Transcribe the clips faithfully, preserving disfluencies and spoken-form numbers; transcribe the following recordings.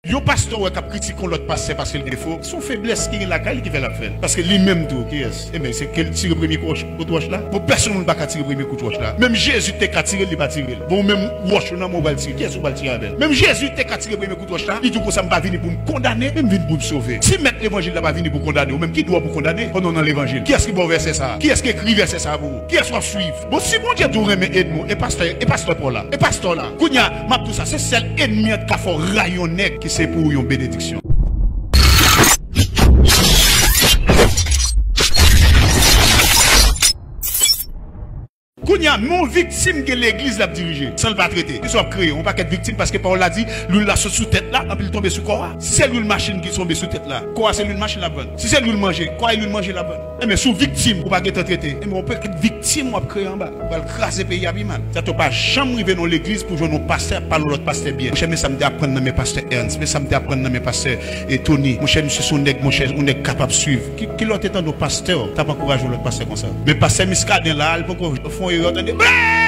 Yon pastè w wè k ap kritike yon lòt pastè paske l gen defo, se yon feblès ki gen lakay li ki fè l ap fè l. Paske li menm tou, kiyès? Enben, se ke l tire premye kout wòch la. Bon, pèsonn moun pa ka tire premye kout wòch la. Menm Jezi te ka tire l, li pa tire l. Bon, ou menm, wòch ou nan men w pral tire. Kiyès ou pral tire avè l? Menm Jezi te ka tire premye kout wòch la, li di w konsa, m pa vini pou m kondane, men m vin pou m sove. Si mèt levanjil la pa vini pou kondane w, menm ki dwa w pou kondane pandan w nan levanjil? Kiyès ki ba w vèsè sa a? Kiyès ki ekri vèsè sa a pou ou? Kiyès w ap swiv? Bon, si Bondye di w renmen ènmi w, e pastè, e pastè pa w la, e pastè w la. Kounye a, m ap di w sa, se sèl ènmi an t ka fè w rayi yon nèg ki se pou ou yon benediksyon. Kounye a, men yon viktim gen legliz l ap dirije, san l pa trete. Kisa w ap kreye? Yon pakèt viktim paske pawòl la di, lwil la sot sou tèt la, anpi l tonbe sou kò a. Si se lwil machin ki tonbe sou tèt la, kò a se lwil machin l ap vann. Si se lwil manje, kò a e lwil manje l ap vann. Enben, si w viktim, ou pa gentan trete, enben, yon pakèt viktim w ap kreye anba. Ou pral kraze peyi a pi mal. Sa tou pa janm rive nan yon legliz pou jwenn yon pastè ap pale yon lòt pastè byen. Monchè, men sa m te aprann nan men pastè Ernst, men sa m te aprann nan men pastè, e, Tony. Monchè, misye se yon nèg, monchè, yon nèg kapab swiv. Ki, ki lè w te tande yon pastè t ap ankouraje yon lòt pastè konsa? Men pastè Muscadin la, li poko fè yon erè, tande. Brrr!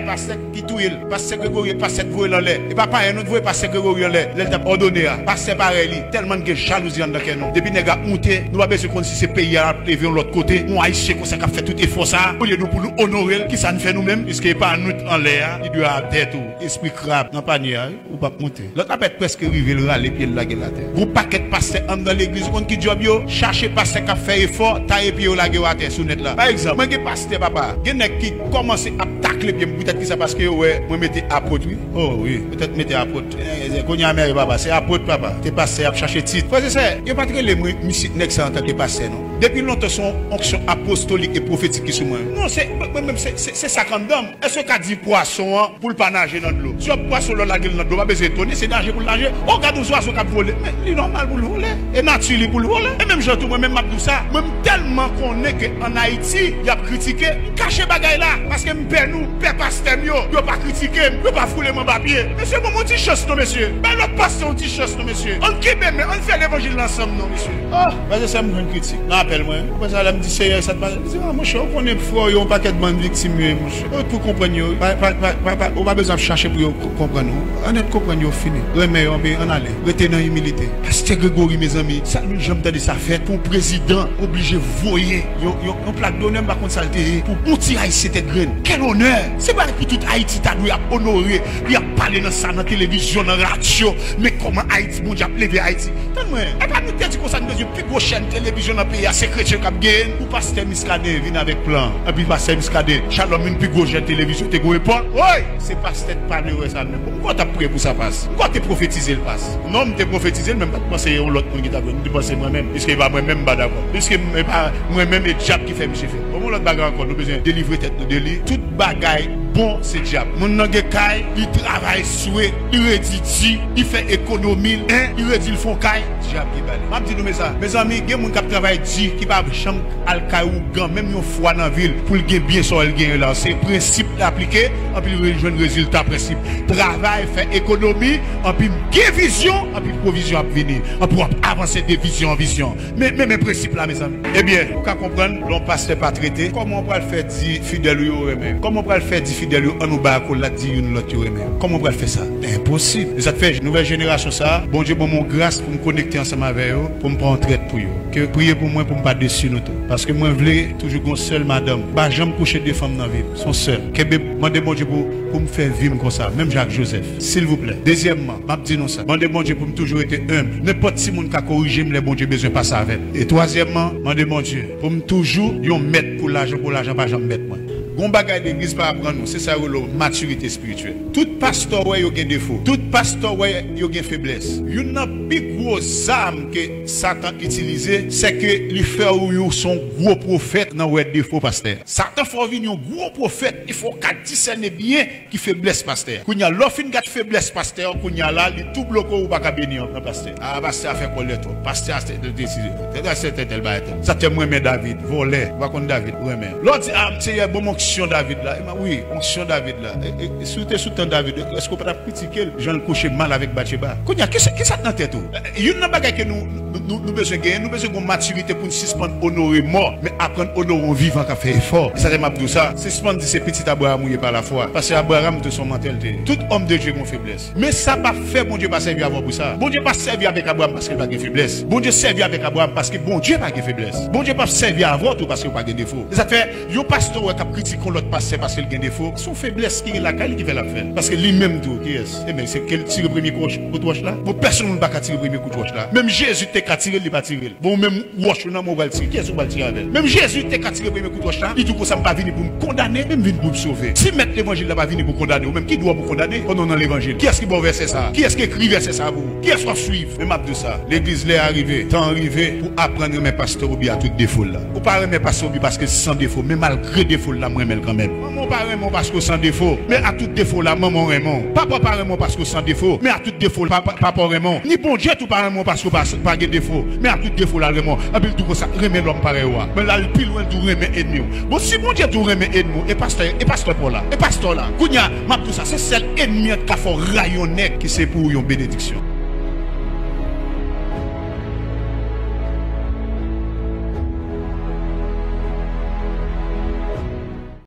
Pastè ki touye l. Pastè Gregory, pastè k voye l anlè. E pa payen nou t voye pastè Gregory anlè lè l t ap òdone a. Pastè parèy li, tèlman n gen jalouzi anndan kè nou. Depi nèg ap moute, nou pa bezwen konn si se peyi a l ap leve yon lòt kote. Yon Ayisyen konsa k ap fè tout efò sa a, olye nou pou nou onore l, kisa n fè nou menm? Piske e pa nou t anlè a, li dwe atè tou. Espri krab nan panye a, wi, ou p ap moute. Lòt la pèt prèske rive, l rale pye l lage l atè. Gon pakèt pastè anndan legliz, ou konn ki djòb yo? Chache pastè k ap fè efò, taye pye yo lage yo atè sou nèt la. Pa egzanp, mwen gen pastè papa, gen nèg ki kòmanse ap takle pye m poutèt kisa, paske yo wè mwen mete apot, wi. Oh wi, poutèt mete apot. Eh, eh, kounye a mèye papa, se apot papa. Te pastè, y ap chache tit. Frè e sè, yo pa t rele mwen, misye, nèg sa antanke pastè non. Depi lontan se yon onksyon apostolik e pwofetik ki sou mwen. Non, se, mwen menm, se, se, se sa k anndan m. Èske w ka di pwason an pou l pa naje nan dlo? Si w ap pwason lè w lage l nan dlo, pa bezwen etone, se naje pou l naje. O, gad yon zwazo k ap vole. Men, li nòmal pou l vole. E nati li pou l vole. E menm jan tou, mwen menm m ap di w sa. Mwen, m tèlman konnen ke ann Ayiti, y ap kritike, m kache bagay la. Paske m pè nou, m pè pastè m yo. Yo pa kritike m, yo pa foule m anba pye. Mesye, ban m yon ti chans non, mesye. Bay lòt pastè yon ti chans non, mesye. Ann kenbe men, ann fè levanjil la ansanm non, mesye. Oh, frè e sè, m jwenn kritik nan apèl mwen. Apre sa, lè m di Seyè, sa t pase? Li di, ah, monchè, ou konnen frè w yo, yon pakèt bann viktim yo ye, monchè. Yo pou konprann yo, pa, pa, pa, pa, pa, ou pa bezwen ap chache pou yo ko-, konprann ou. Ann nèt konprann yo, fini. Renmen yo, anpi ann ale. Rete nan imilite. Pastè Gregory, mezanmi, sa nou janm tande sa fèt pou yon prezidan oblije voye yon, yon, yon plak donè, m pa konn sa l te ye, pou yon ti ayisyen tèt grenn. Quel honneur! Se bagay pou tout Ayiti ta dwe ap onore, li ap pale nan sa, nan televizyon, nan radyo. Men kòman Ayiti, Bondye ap leve Ayiti. Tann mwen, e pa nou te di konsa nou bezwen pi gwo chèn televizyon nan peyi a, se kretyen k ap genyen l? Pou pastè Muscadin vin avèk plan, epi pastè Muscadin, Shalom, vin pi gwo chèn televizyon, te gwo epòl. Woy! Se pastè t pa vle wè sa l menm. Bon, m kwè w t ap prè pou sa, pas. M kwè w te pwofetize l, pas. Non, m te pwofetize l, men m pa t panse yon lòt moun ki t ap vle. M te panse mwen menm. Piske e pa mwen menm, m pa dakò. Piske e pa mwen menm, e dyab ki fè misye fè. Bon, yon lòt bagay ankò, nou bezwen delivre tèt nou de li. Tout bagay bon, se dyab. Moun nan gen kay, li travay swe, li redi di, li fè ekonomi l, en, li redi l fè yon kay, dyab ki ba li. M ap di nou men sa, mezanmi, gen moun k ap travay di, ki pa janm al kay ougan, menm yon fwa nan vi l, pou l gen byen sa w wè l genyen la. Se prensip l aplike, anpi l re-, jwenn rezilta prensip. Travay, fè ekonomi, anpi gen vizyon, anpi pwovizyon ap vini. Anpi w ap avanse de vizyon an vizyon. Men, men, men prensip la, mezanmi. Ebyen, ou ka konprann, lè yon pastè pa trete, kòman w pral fè di fidèl ou yo renmen yo? Kòman w pral fè di fidèl yo, ann nou bay akòl la, di youn lòt yo renmen yo? Kòman w pral fè sa? Enposib. Se sa k fè, nouvèl jenerasyon sa a, Bondye ban m yon gras pou m konekte ansanm avè yo, pou m pa yon trèt pou yo. Ke priye pou mwen, pou m pa desi nou tou. Paske mwen vle toujou gen yon sèl madanm. M pa janm kouche de fanm nan vi m. Se yon sèl. Kenbe, mande Bondye pou, pou m fè vi m konsa, menm jan ak Jozèf. Silvouplè. Dezyèmman, m ap di nou sa. Mande Bondye pou m toujou rete enb. Nenpòt timoun ka korije m lè Bondye bezwen pase avè m. E twazyèmman, mande Bondye pou m toujou yon mèt pou lajan, pou lajan pa janm mèt mwen. Gon bagay legliz pa aprann nou, se sa yo rele matirite espirityèl. Tout pastè w wè yo gen defo. Tout pastè w wè yo gen feblès. Youn nan pi gwo zam ke Satan itilize, se ke li fè w yon, se yon gwo pwofèt nan wè defo pastè. Satan fè w vin yon gwo pwofèt, li fè w ka disène byen ki feblès pastè a. Kounye a, lè w fin gad feblès pastè a, kounye a la, li tou bloke w, ou pa ka beni an, nan pastè. A, pastè a fè kòlè twòp. Pastè a se tèl deside. Tèl a se tèl, tèl bagay tèl. Sa te mwen renmen David, vòlè. Ou pa konn David, ou renmen. Lè w di, a, Seyè, ban m yon Onksyon David la, e ma- wi, onksyon David la. E, e, e si w te sou tan David, èske w pa t ap kritike l jan l kouche mal avèk Batcheba? Kounye a, kisa, kisa k nan tèt ou? E, e, youn nan bagay ke nou, nou, nou, nou bezwen genyen, nou bezwen gen yon matirite pou n sispann onore mò, men aprann onore yon vivan k ap fè efò. E sa fè m ap di w sa, sispann di se pitit Abraram ou ye pa lafwa. Paske Abraram tou se yon mantè l te ye. Tout òm de Dye gen yon feblès. Men sa pa fè Bondye pa sèvi avè w pou sa. Bondye pa sèvi avèk Abraram paske l pa gen feblès. Bondye sèvi avèk Abraram paske Bondye pa gen feblès. Bondye p ap sèvi avè w tou paske w pa gen defo. E sa k fè, yon pastè w wè k ap kritike yon lòt pastè paske l gen defo, se yon feblès ki gen lakay li ki fè l ap fè l. Paske li menm tou, kiyès? Ebyen, se ke l tire premye kout wòch la? Bon, pèsonn moun pa ka tire premye kout wòch la. Menm Jezi te ka tire l, li pa tire l. Bon, ou menm wòch ou nan men w pral tire. Kiyès ou pral tire avè l? Menm Jezi te ka tire premye kout wòch la, li di w konsa, m pa vini pou m kondane, men m vin pou m sove. Si mèt levanjil la pa vini pou kondane, ou menm ki dwa pou kondane? Kòm nou nan levanjil, kiyès ki ba w vèsè sa a? Kiyès ki ekri vèsè sa a pou ou? Kiyès w ap swiv? Men m ap di w sa, legliz, lè a rive, tan an rive pou aprann renmen pastè Obi a tout defo l la. Ou pa renmen pastè Obi paske l san defo, men malgre defo l la, m renmen l kanmenm. Manman w pa renmen w paske w san defo, men ak tout defo w la, manman w renmen w. Papa w pa renmen w paske w san defo, men ak tout defo l, papa, papa w renmen w. Ni Bondye tou pa renmen w paske w pa, pa gen defo, men ak tout defo l, l renmen w. Anpi l di w konsa, renmen lòm parèy ou a. Men l al pi lwen, l di w renmen ènmi w. Bon, si Bondye di w renmen ènmi w, e pastè, e pastè pa w la, e pastè w la. Kounye a, m ap di w sa, se sèl ènmi an k ka fè w rayi yon nèg ki se pou w yon benediksyon.